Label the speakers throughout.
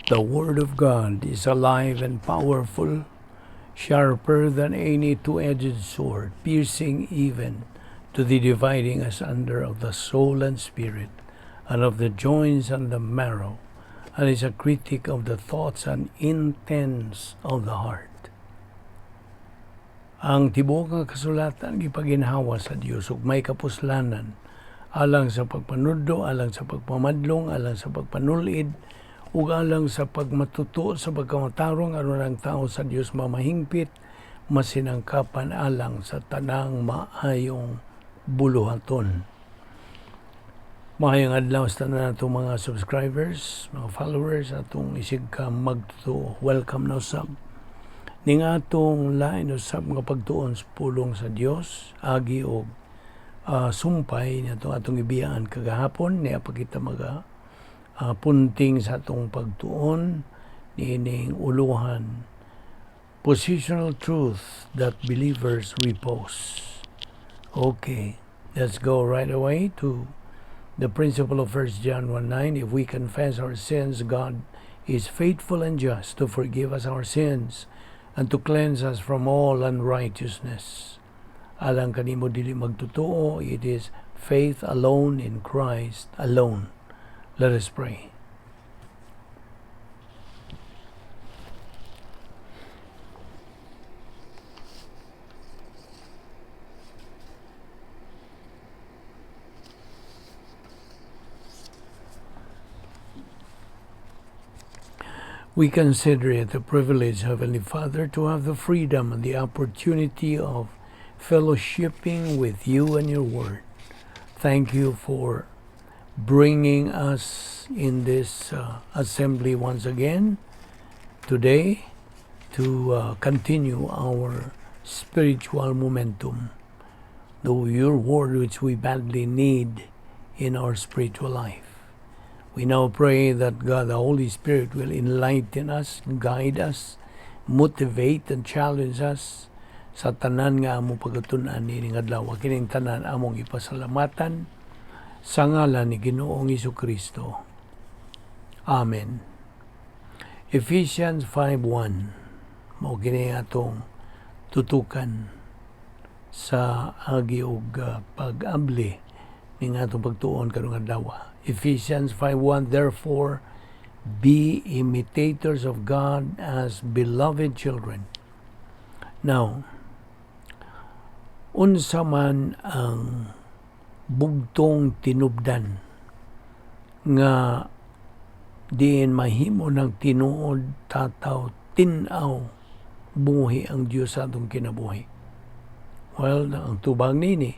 Speaker 1: The Word of God is alive and powerful, sharper than any two-edged sword, piercing even to the dividing asunder of the soul and spirit, and of the joints and the marrow, and is a critic of the thoughts and intents of the heart. Ang tibuok nga kasulatan gipaginhawa sa Dios ug may kapuslanan alang sa pagpanudlo, alang sa pagpamadlong, alang sa pagpanulid, ug alang sa pagmatuto sa pagkamatarong aron ang tao sa Dios mamahingpit, masinangkapan alang sa tanang maayong buluhaton. Maayong adlaw sa tanan natong mga subscribers, mga followers, atong isig ka magtuo. Welcome na usab. Ning atong lain usab nga pagtuon sa pulong sa Dios, agi og sumpay niadtong atong ibiyaan kagahapon, niya pa kita maga punting sa atong pagtuon niining uluhan, positional truth that believers repose. Okay, let's go right away to the principle of 1 John 1:9. If we confess our sins, God is faithful and just to forgive us our sins and to cleanse us from all unrighteousness. Alang kanimo dili magtotoo, it is faith alone in Christ alone. Let us pray. We consider it a privilege, Heavenly Father, to have the freedom and the opportunity of fellowshipping with you and your word. Thank you for bringing us in this assembly once again today to continue our spiritual momentum, though your word which we badly need in our spiritual life. We now pray that God, the Holy Spirit, will enlighten us, guide us, motivate and challenge us sa tanan nga among pagtun-an niining adlaw. Kining tanan among ipasalamatan sa ngalan ni Ginoong Kristo. Amen. Ephesians 5:1 mao kini atong tutukan sa agi og pag-abli ning atong pagtuon karong adlaw. Ephesians 5:1, therefore be imitators of God as beloved children. Now, unsa man ang bugtong tinubdan nga diin mahimo ng tinuod, tataw, tin-aw buhi ang Dios sa atong kinabuhi? Well, ang tubag nini,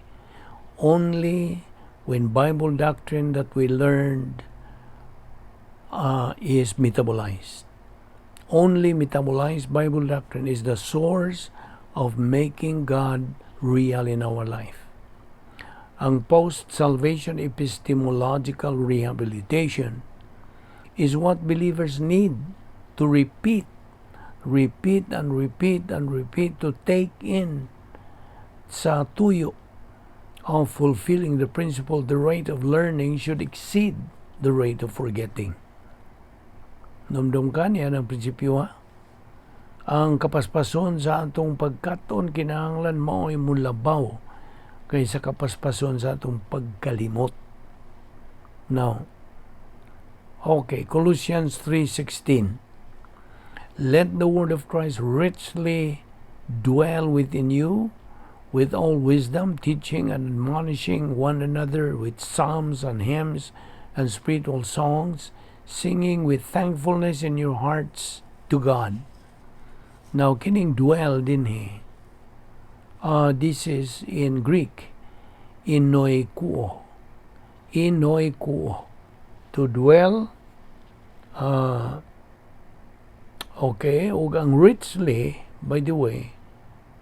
Speaker 1: only when Bible doctrine that we learned is metabolized. Only metabolized Bible doctrine is the source of making God real in our life. Ang post-salvation epistemological rehabilitation is what believers need to repeat, repeat, and repeat, and repeat to take in sa tuyo of fulfilling the principle the rate of learning should exceed the rate of forgetting. Numdum ka niya ng prinsipyo, ha? Ang kapaspason sa atong pagkaton kinahanglan mao'y mulabaw kaysa kapaspason sa atong pagkalimot. Now, okay, Colossians 3:16. Let the word of Christ richly dwell within you with all wisdom, teaching and admonishing one another with psalms and hymns and spiritual songs, singing with thankfulness in your hearts to God. Now, kining dwell dinhi. This is in Greek, enoikuo. Enoikuo. To dwell, okay, ug ang richly, by the way,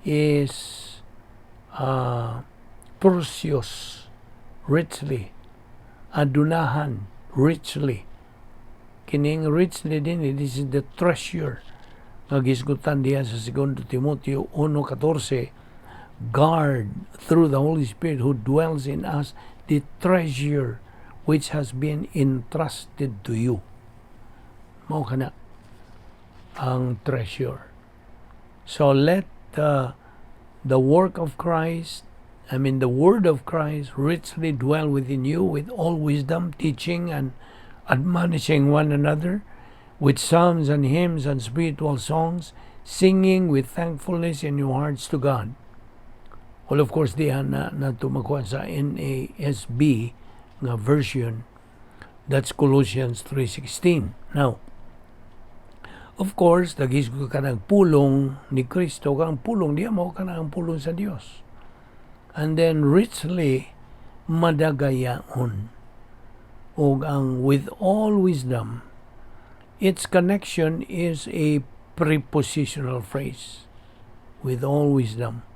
Speaker 1: is precious, richly, adunahan, richly. Kining richly din, this is the treasure nga gisgutan diha sa 2 Timoteo 1:14, guard through the Holy Spirit who dwells in us the treasure which has been entrusted to you. Mao kana ang treasure. So let the work of Christ, I mean, the word of Christ, richly dwell within you with all wisdom, teaching and admonishing one another with psalms and hymns and spiritual songs, singing with thankfulness in your hearts to God. Well, of course, diha na makuha sa NASB nga version. That's Colossians 3.16. Now, of course, nagisgo ka ng pulong ni Kristo, kang pulong diya mao kana ang pulong sa Dios. And then richly madagayaon. Og ang "with all wisdom," its connection is a prepositional phrase. "With all wisdom."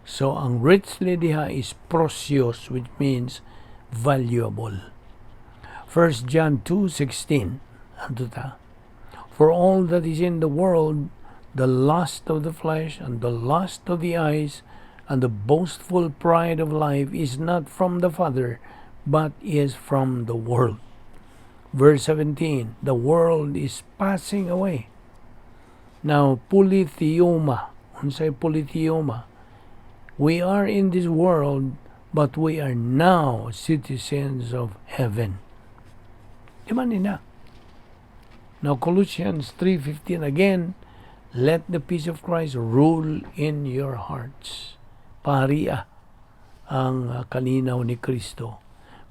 Speaker 1: So ang "richly" diha is precious, which means valuable. 1 John 2.16. Adto ta. "For all that is in the world, the lust of the flesh and the lust of the eyes and the boastful pride of life, is not from the Father, but is from the world." Verse 17, "The world is passing away." Now, polytheoma. Unsay polytheoma? We are in this world, but we are now citizens of heaven. Di ba ni na? Now, Colossians 3.15 again, "Let the peace of Christ rule in your hearts." Paharia ang kalinaw ni Kristo.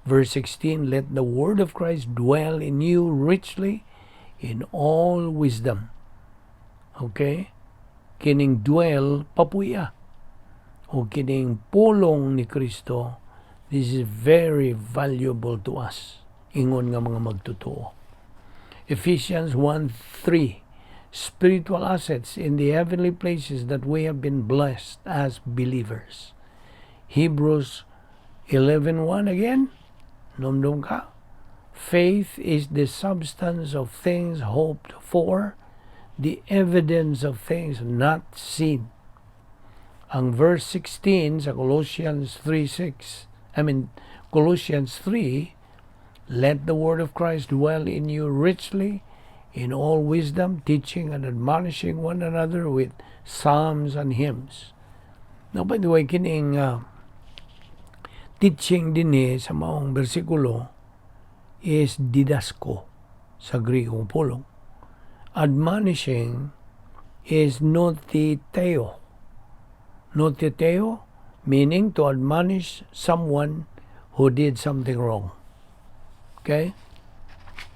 Speaker 1: Verse 16, "Let the word of Christ dwell in you richly in all wisdom." Okay? Kining "dwell," papuya. O kining pulong ni Kristo, this is very valuable to us. Ingon nga mga magtotoo. Ephesians 1:3, spiritual assets in the heavenly places that we have been blessed as believers. Hebrews 11:1 again, numdum ka. "Faith is the substance of things hoped for, the evidence of things not seen." Ang verse 16 sa Colossians 3:6, I mean, Colossians 3, "Let the word of Christ dwell in you richly in all wisdom, teaching and admonishing one another with psalms and hymns." Now, by the way, kining "teaching" dinhi sa maong bersikulo is didasko sa Grikong pulong. "Admonishing" is notheteo. "Notheteo" meaning to admonish someone who did something wrong. Okay?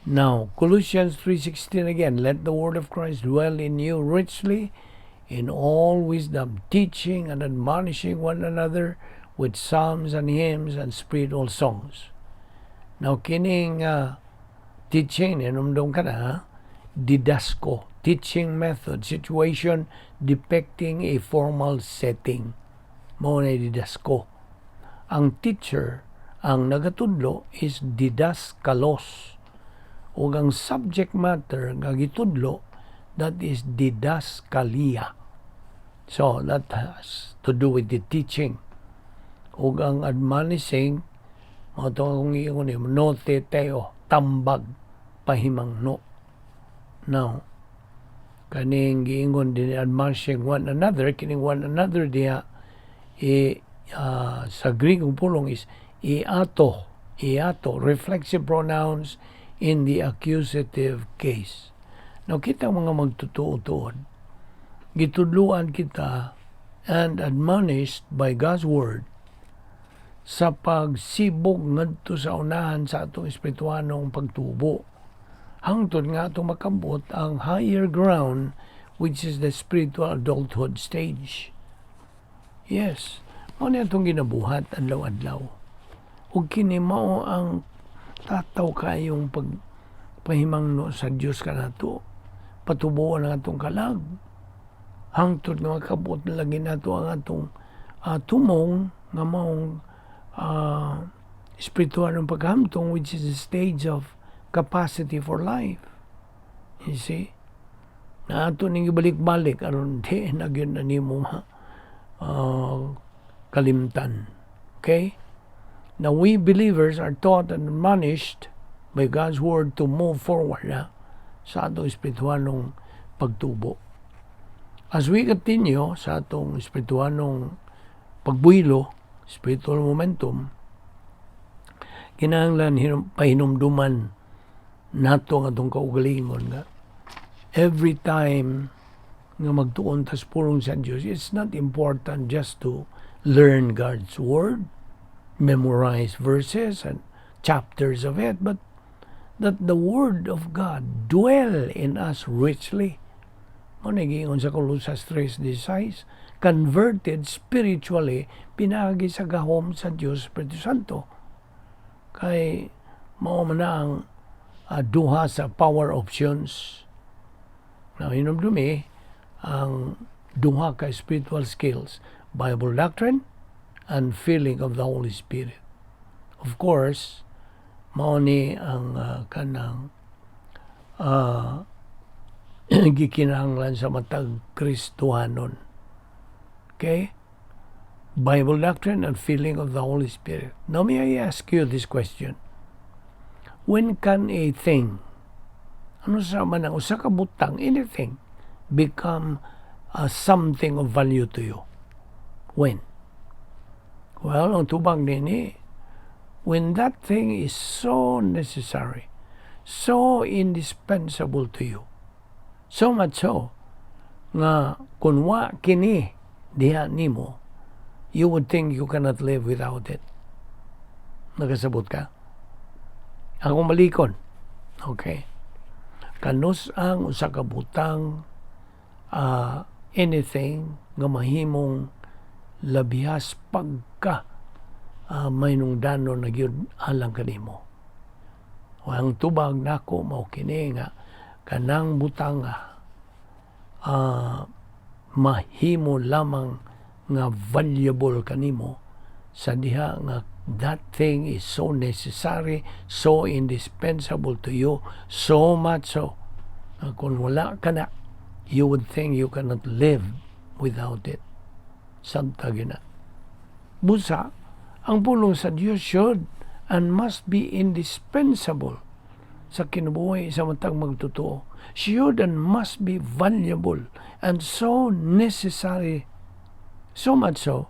Speaker 1: Now, Colossians 3.16 again, "Let the word of Christ dwell in you richly in all wisdom, teaching and admonishing one another with psalms and hymns and spiritual songs." Now, kining "teaching," ninumdum ka na, ha? Didasko, teaching method, situation depicting a formal setting. Mao na didasko. Ang teacher, ang nagatudlo is didaskalos. Ug ang subject matter nga gitudlo, that is didaskalia. So, that has to do with the teaching. Ug ang "admonishing," mao to akong giingon ni notheteo, tambag, pahimangno. Now, kaning giingon din "admonishing one another," kining "one another" diha i sa Greek pulong is iato, iato, reflexive pronouns in the accusative case. Now, kita mga magtotoo-tuod, gitudluan kita and admonished by God's Word sa pagsibog ngadto sa unahan sa atong espirituanong pagtubo. Hangtod nga atong makabot ang higher ground, which is the spiritual adulthood stage. Yes, mao ni atong ginabuhat adlaw-adlaw. Ug kini mao ang tataw kayong pagpahimangno sa Dios kanato. Patubuon ang atong kalag. Hangtod nga makabot na lagi nato ang atong tumong nga maong spiritual ng paghamtong, which is the stage of capacity for life. You see? Na ato ning ibalik-balik aron di na gyud na nimo kalimtan. Okay? Now, we believers are taught and admonished by God's word to move forward. Ha? sa atong espiritualong pagtubo. As we continue sa atong espiritualong pagbuhilo, spiritual momentum, kinahanglan pahinumduman nato ang atong kaugalingon nga every time nga magtuon tas pulong sa Dios, it's not important just to learn God's word, memorize verses and chapters of it, but that the word of God dwell in us richly. Mao na giingon sa Colosas 3:16, converted spiritually pinaagi sa gahom sa Dios Espiritu Santo. Kay mao man na ang duha sa power options. Now, hinumdumi ang duha ka spiritual skills, Bible doctrine and filling of the Holy Spirit. Of course, mao ni ang kanang gikinahanglan sa matag Kristohanon. Okay? Bible doctrine and filling of the Holy Spirit. Now, may I ask you this question? When can a thing, ano sa man ang usa ka butang, anything, become something of value to you? When? Well, ang tubag nini, when that thing is so necessary, so indispensable to you, so much so, nga kung wa kini diha nimo, you would think you cannot live without it. Nakasabot ka? Akong balikon. Okay. Kanus ang usa ka butang, anything nga mahimong labihas pagka mahinungdanon na gyud alang kanimo? O ang tubag nako mao kini nga kanang butang mahimo lamang nga valuable kanimo sa diha nga that thing is so necessary, so indispensable to you, so much so nga kung wala ka na, you would think you cannot live without it. Sabta gyud na. Busa, ang pulong sa Dios should and must be indispensable sa kinabuhi sa matag magtotoo. Should and must be valuable and so necessary. So much so,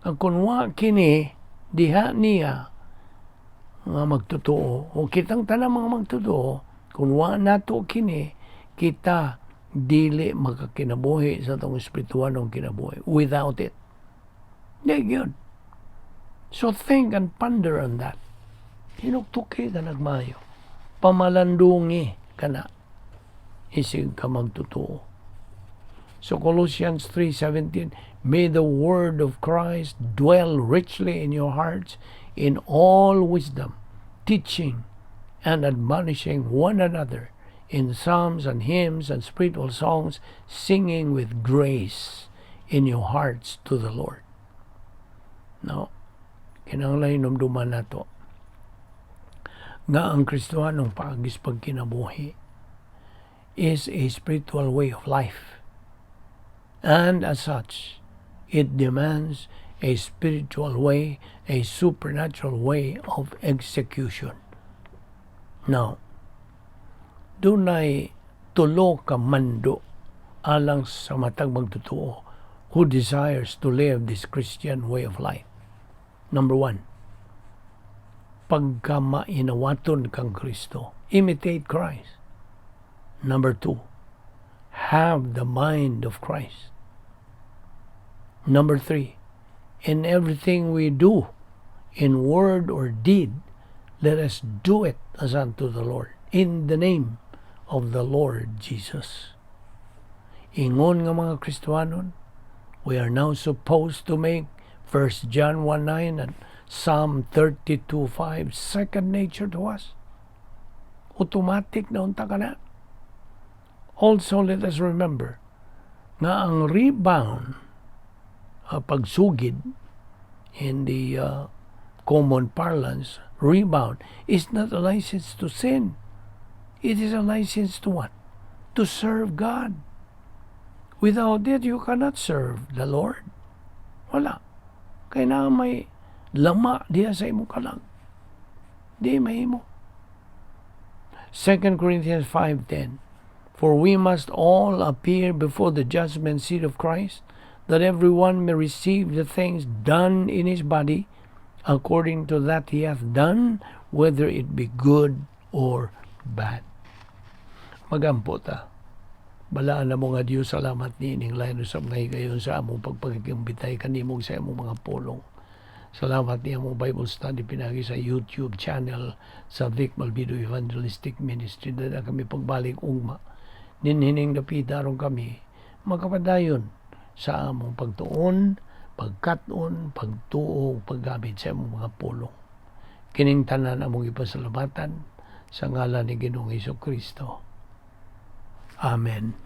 Speaker 1: ang kung wa kini diha niya nga magtotoo o kitang tanang mga magtotoo, kung wa nato kini, kita dili makakinabuhi sa atong espiritualong kinabuhi without it. Di gyud. So think and ponder on that. Hinuktuki ka nagmayo. Pamalandungi ka na. Isig ka magtotoo. So Colossians 3:17, "May the word of Christ dwell richly in your hearts in all wisdom, teaching and admonishing one another in psalms and hymns and spiritual songs, singing with grace in your hearts to the Lord." Now, kinahanglan hinumduman nato nga ang Kristohanong paagis pagkinabuhi is a spiritual way of life. And as such, it demands a spiritual way, a supernatural way of execution. Now, dunay tulo ka mando alang sa matag magtotoo who desires to live this Christian way of life. Number one, pagkamainawaton kang Kristo. Imitate Christ. Number two, have the mind of Christ. Number three, in everything we do, in word or deed, let us do it as unto the Lord, in the name of the Lord Jesus. Ingon nga mga Kristohanon, we are now supposed to make 1 John 1:9 and Psalm 32:5 second nature to us. Automatic na unta ka na. Also, let us remember nga ang rebound, pagsugid in the common parlance, rebound is not a license to sin. It is a license to what? To serve God. Without it, you cannot serve the Lord. Wala. Kaya na may lama diha sa imong kalag. Di mahimo. 2 Corinthians 5:10. For we must all appear before the judgment seat of Christ, that every one may receive the things done in his body, according to that he hath done, whether it be good or bad. Magampo ta. Balaan namo nga Diyos, salamat niining lain usab nga higayon sa among pagpakikimbitay kanimo sa among mga pulong. Salamat ni among Bible study pinagi sa YouTube channel sa Vic Malvido Evangelistic Ministry. Dala kami pagbalik ugma. Ninhining dapita aron kami makapadayon sa among pagtuon, pagkat-on, pagtuo, paggamit sa among mga pulong. Kining tanan among ipasalamatan sa ngalan ni Ginoong Hesus Kristo. Amen.